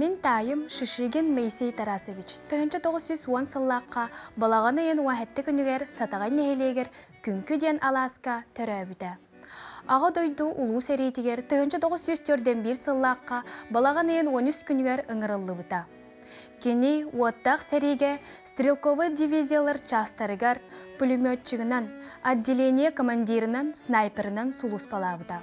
Мин таайым Шишигин Моисей Тарасович 1910 сыллаахха балаҕан ыйын уоһэтти күнүгэр Сатаҕай нэһилиэгэр Күҥкү диэн алааска төрөөбүтэ. Аҕа дойду Улуу сэриитигэр 1941 сыллаахха балаҕан ыйын 13 күнүгэр ыҥырыллыбыта. Кини уоттаах сэриигэ стрелковай дивизиялар чаастарыгар пулеметчигынан, отделение командирынан, снайперынан сулууспалаабыта.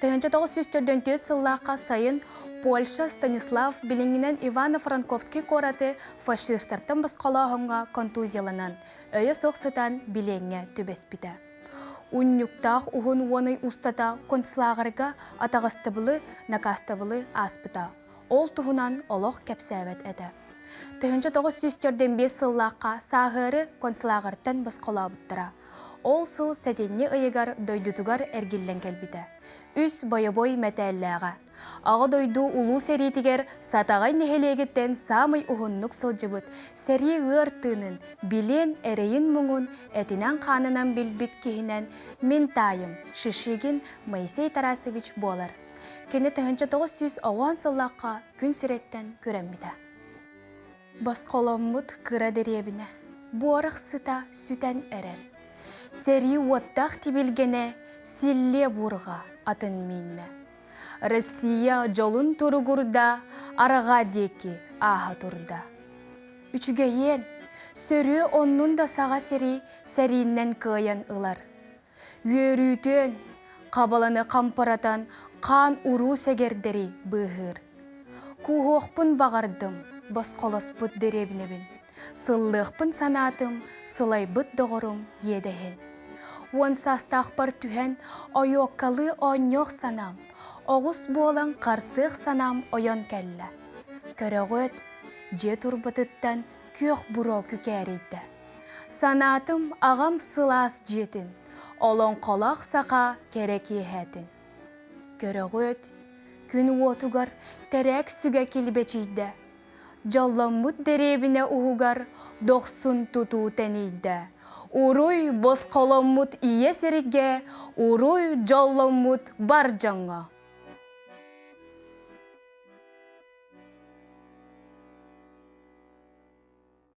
1944 сыллаахха сайын Польша Станислав билиҥҥинэн Ивано-Франковский куораты фашистартан босхолооһуҥҥа контузияланан, өйө суох сытан билиэҥҥэ түбэспитэ. Унньуктаах уһун уон ый устата концлааҕырга атаҕастабылы, накаастабылы ааспыта. Ол туһунан олох кэпсээбэт этэ. 1945 сыллаахха сааһыары концлааҕыртан босхолообуттара. Ол сыл сэтинньи ыйыгар дойдутугар эргиллэн кэлбитэ. Үс бойобуой мэтээллээҕэ. Аҕа дойду Улуу сэриитигэр Сатаҕай нэһилиэгиттэн саамай уһуннук сылдьыбыт, сэрии ыар тыынын, билиэн эрэйин-муҥун этинэн-хаанынан билбит киһинэн мин таайым Шишигин Моисей Тарасович буолар. Кини 1990 сыллаахха күн сирэттэн күрэммитэ. Босхоломмут кыра дэриэбинэ буорах сыта сүтэн эрэр. Сэрии уоттаах тибилгэнэ силлиэ буурҕа атын мииннэ. Россия дьолун туругурда, арҕаа диэки ааһа турда. Үчүгэйиэн, сөрүө оннун да саҕа сири сэрииннэн кыайан ылар. Үөрүүтүөн, хабаланы хампаратан хаан уруу сэгэрдэри быыһыыр. Кууһуохпун баҕардым, босхолоспут дэриэбинэбин, сыллыахпын санаатым, сылайбыт доҕорум иэдэһин. Уон саастаахпар түһэн, ойуоккалыы оонньуох санаам, оҕус буолан харсыах санаам ойон кэллэ. Көрөҕүөт, дьиэ турбатыттан күөх буруо күкээрийдэ. Санаатым аҕам сылаас дьиэтин, олоҥхолоох саха кэрэ киэһэтин. Көрөҕүөт, күн уотугар тэрээк сүгэ килбэчийдэ, дьолломмут дэриэбинэ уһугар дохсун тутуу тэнийдэ. Уруй босхоломмут ийэ сиргэ, уруй дьолломмут бар дьоҥҥо.